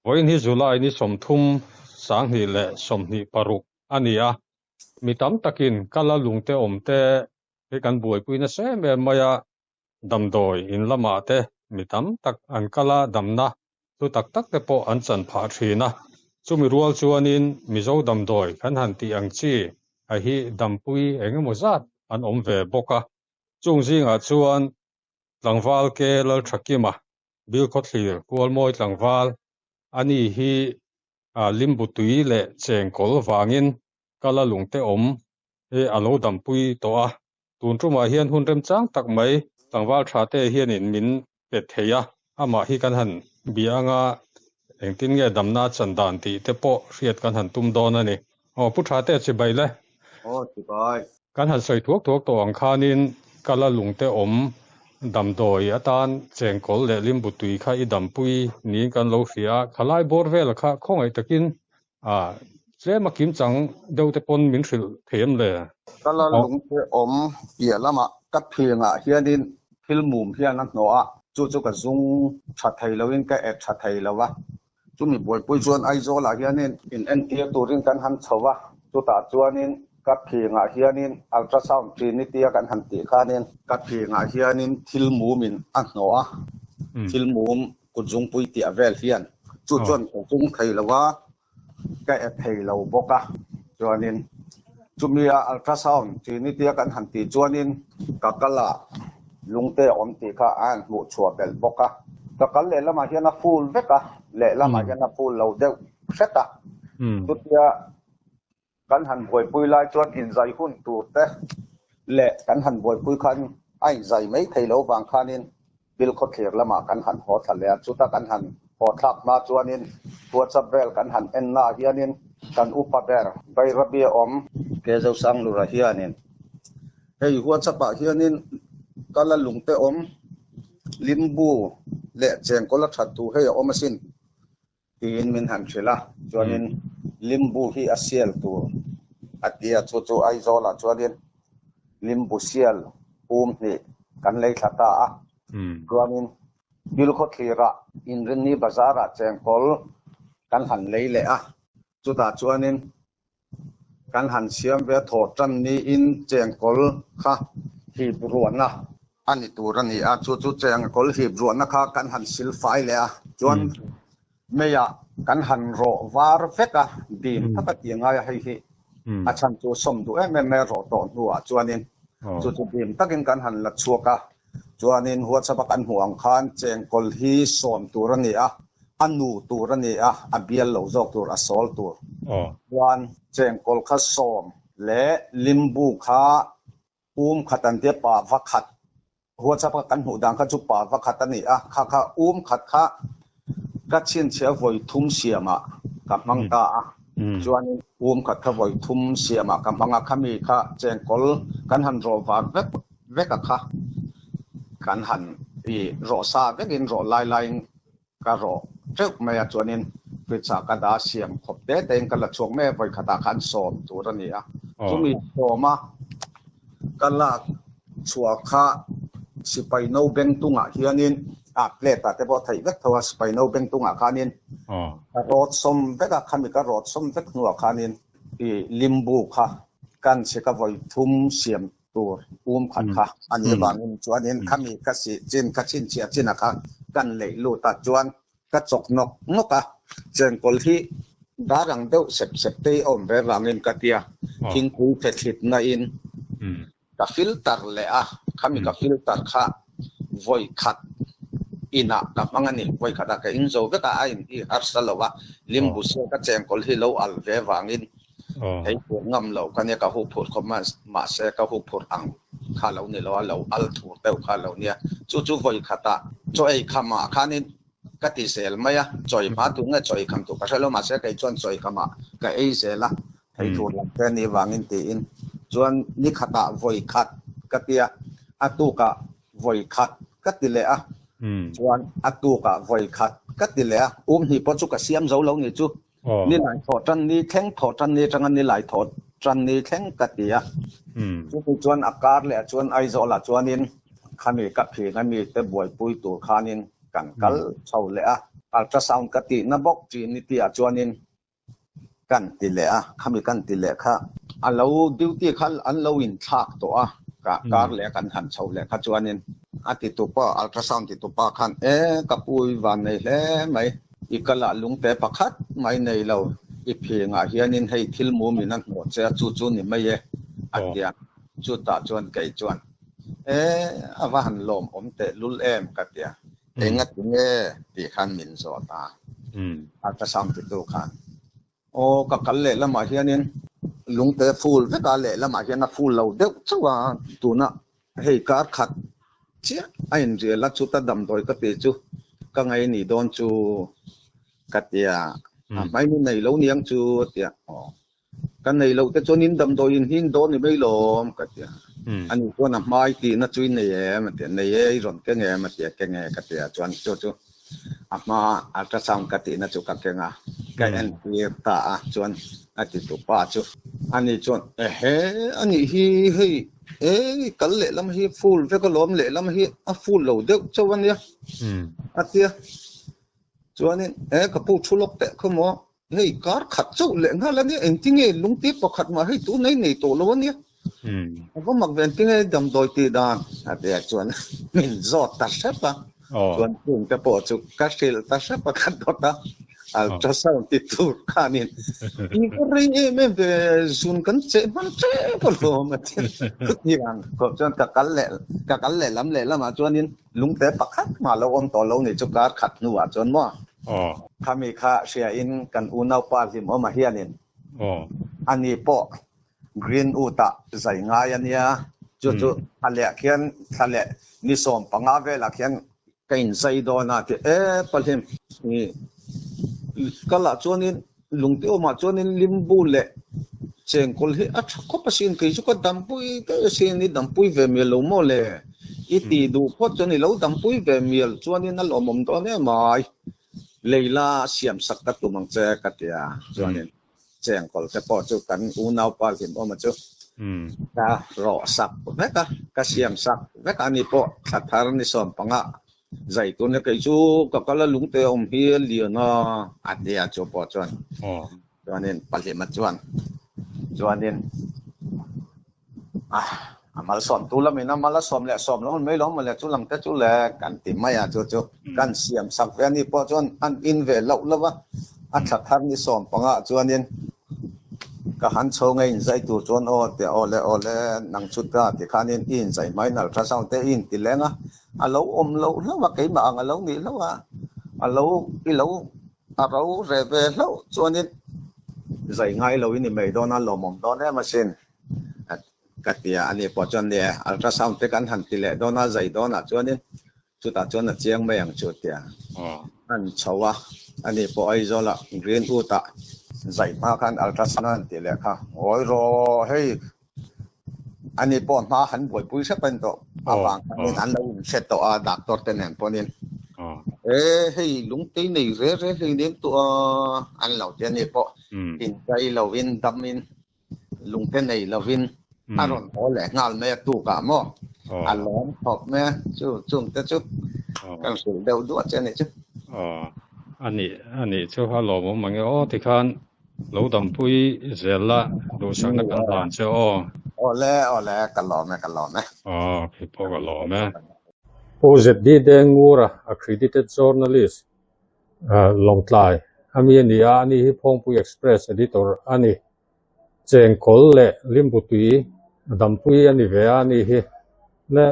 Vawiin hi July ni 30, 2026 a ni a, mi tam takin kala lungte awmte hi kan buaipui nasa em em mai a, damdawi in lamah te mi tam tak an kala damna hlu tak tak te pawh an chan phah thin a, chumi rual chuanin Mizo damdawi kan han tih ang chi a hi dampui eng emaw zat an awm ve bawk a, chung zingah chuan tlangval ke Lalthakima Bilkhawthlir Kualmawi tlangval a ni hi limbu tui leh chengkawl vangin kala lungte awm hi a lo dampui tawh a, tun tumah hian hun remchang tak mai tlangval tha te hianin min pe thei a, amah hi kan han bia anga engtin nge damna chan dan tih te pawh hriat kan han tum dawn a ni. Aw Pu Tha te chibai le. Aw chibai. Kan han sawi thuak thuak tawh ang khanin kala lungte awm damdawi atan chengkawl leh limbu tui kha i dampui niin kan lo hria a, khalai bawr vela kha khawngaih takin tlem a kimchang deuh te pawn min hrilh thei em le? Kala lungte awm piah lamah ka phingah hianin thil mum hian a hnawh a, chu chu ka zung tha thei loin ka et tha thei lo a. Chumi buaipui chuan Aizawlah hianin in entir turin kan han chho a, chutah chuanin ka phingah hianin ultrasound trinity a kan han tih khanin ka phingah hianin thil mumin a hnawh a, thil mum kutzungpui tih a vel hian chu chuan ka zung thei lo a, ka e thei lo bawk a, chuanin chumi a ultrasound trinity a kan han tih chuanin ka kal a. Lungte a awm tih kha a han hmuh chhuah belh bawk a. Ka kal lehlamah hian a full vek a, lehlamah hian a full lo deuh hret a. Chutia kan han buaipui lai chuan inzai hun tur te leh kan han buaipui khan a inzai mai thei lo vang khanin Bilkhawthlir lamah kan han haw thla leh a. Chuta kan han haw thlak hma chuanin WhatsApp vel kan han en naah hianin kan upa ber Bairabi a awm. Kezosanglura hianin Hei WhatsApp ah hianin kala lungte awm limbu leh chengkawl a that thu hei a awm asin tiin min han hrilh a, chuanin limbu hi a sial tur a ti a, chu chu Aizawl ah chuanin limbu sial um hnih kan lei thla ta a, chuanin Bilkhawthlir ah Inrinni bazar ah chengkawl kan han lei leh a, chutah chuanin Kan han siam ve thawh tan niin chengkawl kha hip ruahna a ni tur a ni a, chu chu chengkawl hip ruahna kha kan han sil fai leh a, chuan meiah kan han rawh var vek a, dim tak a ti ngai a, hei hi a chhan chu sawm duh em em mai a rawh tawh hnuah chuanin chu chu dim takin kan han la chhuak a. Chuanin WhatsApp a kan hmuh ang khan chengkawl hi sawm tur a ni a, a nu tur a ni a, a bial lo zawk tur, a sawl tur. Chuan chengkawl kha sawm leh limbu kha um khat an tia pa va khat, WhatsApp a kan hmuh dan kha chu pa va khat a ni a, kha kha um khat kha ka chhinchhiah vawi thum siamah ka hmang ta a. Chuanin um khat kha vawi thum siamah ka hmang a, khami kha chengkawl kan han rawh var vek vek a kha kan han i rawh sa vekin rawh lai laiin ka rawh teuh mai a, chuanin fridge ah ka dah siam khawp te tein ka la chhuak mai a, vawi khatah khan sawm tur a ni a, chumi sawma ka lak chhuah kha sipai no beng tungah hianin a plate ah te pawh a theih vek tho a, sipai no beng tungah khanin ka rawt sawm vek a, khami ka rawt sawm vek hnuah khanin i limbu kha kan chhe ka vawi thum siam tur um khat kha a nih avangin chuanin khami ka sih chin ka chhinchhiah chin a kha kan leih lut a chuan ka chawk nawk nawk a, chengkawl hi dar ang deuh sep sep te hi a awm ve vangin ka tia thingpui fe thlit na in ka filter leh a, khami ka filter kha vawi khat inah ka hmang a ni, vawi khatah ka in zo vek a, a in hi harsa lo a, limbu sia ka chengkawl hi lo al ve vangin Hei phurh ngam lo ka nia, ka huh phurh khawp mahse ka huh phurh ang kha lo ni lo a, lo al thur deuh kha lo nia. Chu chu vawi khatah chaw ei khamah khanin ka ti zel mai a, chaw ei hma tur nge chaw ei kham tur ka hre lo mahse kei chuan chaw ei khamah ka ei zel a, thei thur lam te a nih vangin tiin. Chuan ni khatah vawi khat ka ti a, a tukah vawi khat ka ti leh a, chuan a tukah vawi khat ka ti leh a, um hnih pawh chu ka siam zo lo ni chu. Ni lai thawh tan ni thleng thawh tan ni atanga ni lai thawh tan ni thleng ka ti a. Chumi chuan a kar leh ah chuan Aizawl ah chuanin khami ka phing a mite buaipui tur khanin kan kal chho leh a. Ultrasound ka tihna bawk Trinity ah chuanin kan ti leh a, khami kan ti leh kha a lo duty kha an lo inthlak tawh a, ka kar leh kan han chho leh kha chuanin a ti tupa ultrasound ti tupa khan e ka pu i van nei hle mai, i kal ah lungte pakhat mai nei lo, i phingah hianin hei thil mum in a hnawh che a chu chu ni mai e a ti a, chutah chuan kei chuan e a va han lawmawm tehlul em ka ti a. Enga ti nge tih khan min zawt a, ultrasound titu khan. Aw ka kal leh lamah hianin lungte full vek a, lehlamah hian a full lo deuh chauh a, tuna hei kar khat chiah a inrial a, chuta damdawi ka tih chu ka ngei ni dawn chu ka ti a, a hmai ni nei lo niang chu a ti a, aw Ka nei loh te chuan in damdawi in hing dawn ni mai lawm ka ti a. Ani chuan a hmai tihna chu i nei em a ti a, nei e i rawn keng em a ti a, keng e ka ti a, chuan chu chu a hma ultrasound ka tihna chu ka keng a, ka entir ta a, chuan a ti tu pa chu ani chuan ehe anih hi hei e i kal lehlam hi full vek alawm lehlam hi a full lo deuh chauh ania a ti a, chuanin e ka pu thu lawk teh khaw maw Hei kar khat chauh leh nghal a nia, engtinge lungti pakhat mah hei tun ei nei tawh lo a nia. A va mak ve engtinge damdawi tih dan a ti ah chuan min zawt ta hrep a, chuan chung te pawh chu ka hrilh ta hrep a ka dawt a, ultrasound ti tur khanin i va rei em em ve zun kan cheh hman tep alawm a ti a, chutiang khawp chuan ka kal leh ka kal leh lam leh lamah chuanin Lungte pakhat mah lo awm tawh lo nih chu kar khat hnuah chuan maw? Khami kha hriain kan unaupa Hlimawma hianin ani pawh Greenwood-ah zai ngai a nia, chu chu thla leh khian thla leh ni 15 velah khian ka inzai dawn a ti e Pahlim. Kalah chuanin Lungte awmah chuanin limbu leh chengkawl hi a tha khawp asin, kei chu ka dampui daih asin, i dampui ve mial lo maw le? I ti duh phawt chuan i lo dampui ve mial chuanin a lawmawm dawn em ai, Leila siam sak ka tum ang che ka ti a, chuanin chengkawl te pawh chu kan unaupa hlimawma chu ka rawh sak vek a, ka siam sak vek a, ani pawh thla thar ni 15 Zai tun e kei chu ka kal a lungte awm hi a lian a, a ti a chu pawh chuan chuanin pahlima chuan chuanin a malsawm tu lamin a mal a sawm leh sawm lo mai lo mawle chu lam te chu le kan ti mai a chu chu kan siam sak ve a ni pawh chuan an in ve loh lo va a thla thar ni 15 chuanin Ka han chho nge inzai tur chuan aw tia aw le aw le nang chu ta ti khanin i inzai hmain ultrasound te i inti leng a, a lo awm loh hlauh a keimah ang a lo nih hlauh a, a lo i lo a ro re ve hlauh chuanin zai ngai lo i ni mai dawn a lawmawm dawn em asin ka ti a, ani pawh chuan ni e ultrasound te kan han ti leh dawn a zai dawnah chuanin Chutah chuan a chiang mai ang chu tia an chho a, ani pawh Aizawla Greenwood-ah zai hma khan ultrasound an tih leh kha ngawi rawh hei ani pawh hma han buaipui hrep a ni tawh avang khanin an lo inhre tawh a doctor te nen pawhin e hei lungtei nei re re hlei nen tawh a an lo ti ani pawh inzai lovin damin Lungte nei lovin a rawn haw leh nghal mai a tukah maw a lawm khawp mai a, chu chungte chu kan hrilh deuh duah che a nih chu. Aw, a nih a nih chu a lawmawm ang e aw tikhan lo dampui zel la duhsakna kan hlan che aw. Awle awle ka lawm e ka lawm e. Aw khi pawh ka lawm e. Pu ZD Dengura Accredited Journalist Lawngtlai a mi a ni a, ani hi Phawngpui Express Editor a ni. Chengkawl leh Limbutui dampui a ni ve a ani hi. Le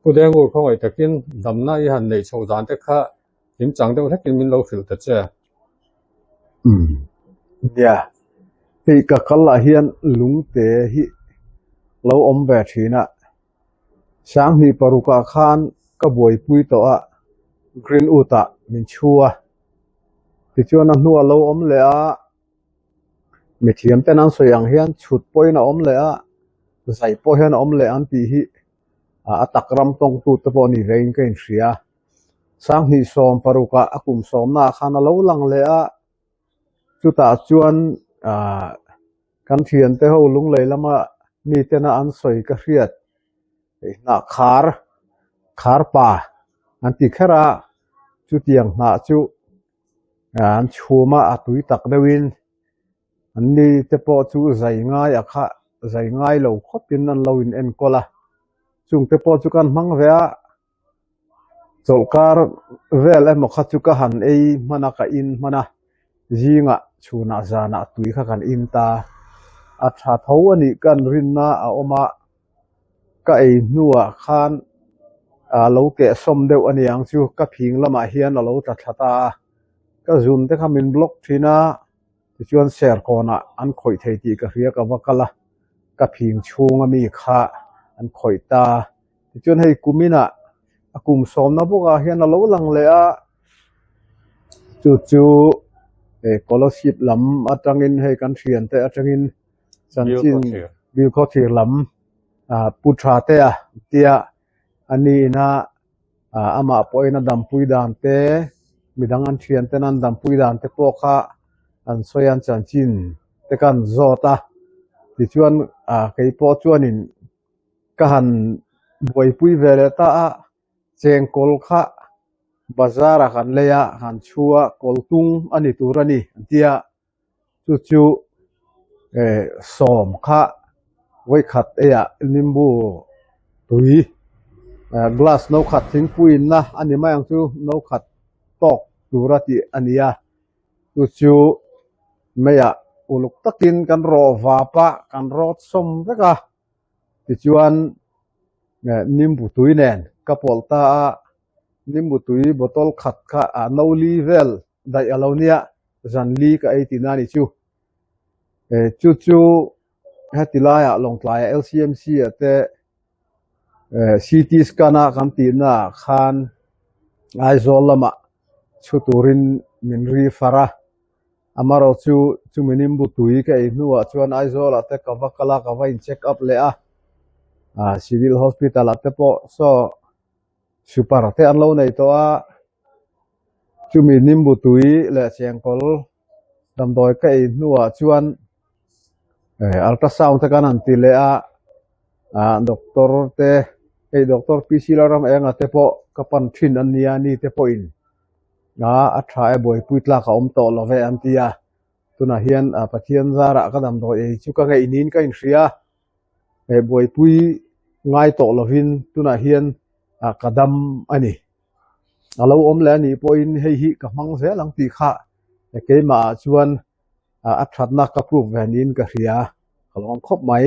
Pu Dengur khawngaih takin damna i han neih chhoh dan te kha hlim chang deuh hlekin min lo hrilh ta che. Umm nia, hei ka kal ah hian lungte hi lo awm ve thin a, 2006 ah khan ka buaipui tawh a, Greenwood ah min chhu a, tichuan a hnuah lo awm leh a, mithiam ten an sawi ang hian chhut pawhin a awm leh a, zai pawh hian a awm leh ang tih hi a tak ram tawngtu te pawh ni vein ka inhria. 2016 ah a kum sawmna ah khan a lo lang leh a, chutah chuan ahh kan thiante ho lunglei lama mitena an sawi ka hriat hnah khar khar pa an ti kher a, chutiang hnah chu. An chhum a, a tui tak deuhin an ni te pawh chu zai ngai a kha zai ngai lo khawpin an lo in enkawl a, chung te pawh chu kan hmang ve a, chawlhkar vel emaw kha chu ka han ei hman a, ka in hman a, zingah chhunah zanah tui kha kan in ta, a tha tho a nih kan rinna a awm a, ka ei hnuah khan a lo kehsawm deuh a niang chu ka phing lamah hian a lo tla thla ta a, ka zun te kha min block thin a, tichuan serkawnah an khawih thei tih ka hria ka va kal a, ka phing chhung ami kha an khawih ta, tichuan hei kuminah a kum sawmna bawkah hian a lo lang leh a, chu chu scholarship lam atangin hei kan thiante atangin chanchin Bilkhawthlir lam Pu Thatea tia a nihna amah pawhin a dampui dan te, midang an thian ten an dampui dan te pawh kha an sawi a, an chanchin te kha an zawt a. Tichuan keipawh chuanin ka han buaipui ve leh ta a, chengkawl kha bazar ah kan lei a, han chhu a, kawl tung a ni tur a ni an ti a. Chu chu eh sawm kha vawikhat eiah nimbu tui eh glass no khat thingpui inna a ni mai ang chu no khat tawk tura tih a ni a chu chu meiah uluk takin kan rawh vap a kan rawt sawm vek a tichuan eh nimbu tui nen ka pawlh ta a nimbu tui bottle khat kha ah no li vel daih a lo nia zan li ka ei tihna a ni chu. Eh chu chu heti laiah Lawngtlaiah LCMC ah te eh CT scan a kan tihna ah khan Aizawl lamah chhu turin min ri far a, amaherawh chu chumi nimbu tui ka ei hnuah chuan Aizawl ah te ka va kal a ka va in check up leh a, ah Civil Hospital ah te pawh saw super te an lo nei tawh a. Chumi nimbu tui leh chengkawl damdawi ka ei hnuah chuan eh ultrasound te kan han ti leh a ah doctor te hei doctor P C Lalram enga te pawh ka pan thin an nia ni te pawhin ah a tha e buaipui tlak a awm tawh lo ve an ti a tunah hian ah Pathian zarah ka damdawi ei chu ka ngeih niin ka inhria eh buaipui ngai tawh lovin tunah hian ah ka dam a ni. A lo awm leh a nih pawhin hei hi ka hmang zel ang tih kha keimah ah chuan a thatna ka proof ve niin ka hria ka lawm khawp mai.